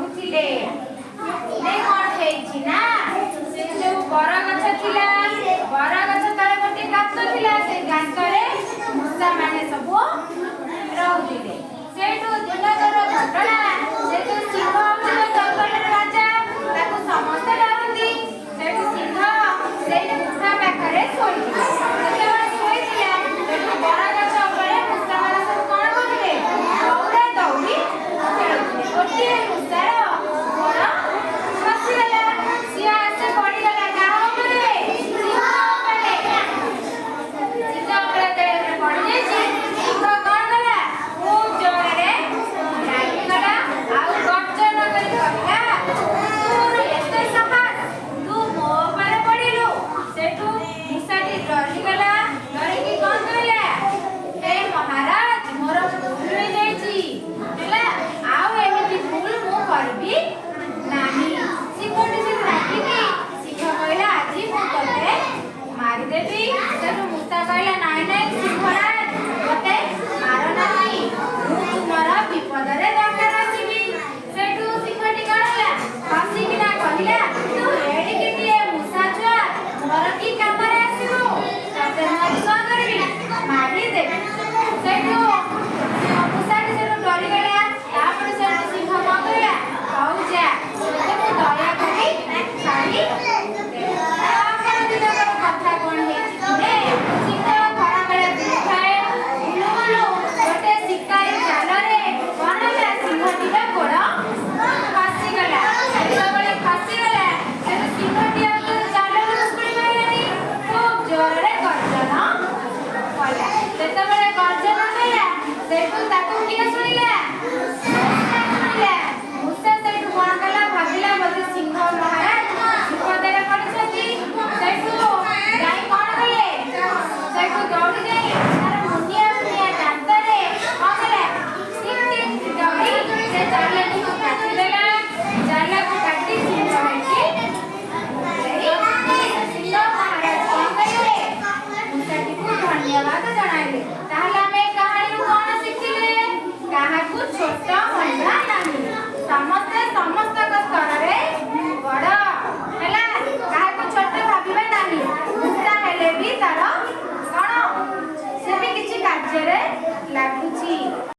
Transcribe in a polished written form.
ରହୁଥିଲେ। ଦିନେ କଣ ହେଇଛି ନା, ସେ ଯୋଉ ବରଗଛ ଥିଲା, ବରଗଛ ତଳେ ଗୋଟିଏ ଗାତ ଥିଲା। ସେ ଗାତରେ ମୂଷା ମାନେ ସବୁ ରହୁଥିଲେ। ସେଇଠୁ ଦିନକର ଘଟଣା, ସେ ଯୋଉ ସିଂହ ହେଉଛି ଜଙ୍ଗଲର ରାଜା, ତାକୁ ସମସ୍ତେ ଡରନ୍ତି। ସେଇଠୁ ସିଂହ ସେଇ ଗୁମ୍ଫା ପାଖରେ ଶୋଇଥିଲା। ଯେତେବେଳେ ଶୋଇଥିଲା, ସେଠୁ ବରଗଛ ଉପରେ ମୂଷା ମାନେ ସବୁ କଣ କରୁଥିଲେ? ଦୌଡ଼ା ଦୌଡ଼ି ଖେଳୁଥିଲେ। ଗୋଟିଏ ମୂଷାର ଗୋଡ଼ ଖସିଗଲା। ସିଏ ଆସି ପଡ଼ିଗଲା କାହା ଉପରେ? ସିଂହ ଉପରେ। ସିଂହ ଉପରେ ଯେତେବେଳେ ପଡ଼ିଯାଇଛି, ସିଂହ କଣ କଲା? ଖୁବ୍ ଜୋରରେ ରାଗିଗଲା ଆଉ ଗର୍ଜନ କରି କହିଲା, "ତୋର ଏତେ ସାହସ, ତୁ ମୋ ଉପରେ ପଡ଼ିଲୁ?" ସେଠୁ ମୂଷାଟି ଡରିଗଲା। ଡରିକି କଣ କହିଲା? "ହେ ମହାରାଜ, ମୋର ଭୁଲ ହେଇଯାଇଛି, ହେଲା, ଆଉ ଏମିତି ଭୁଲ ମୁଁ କରିବି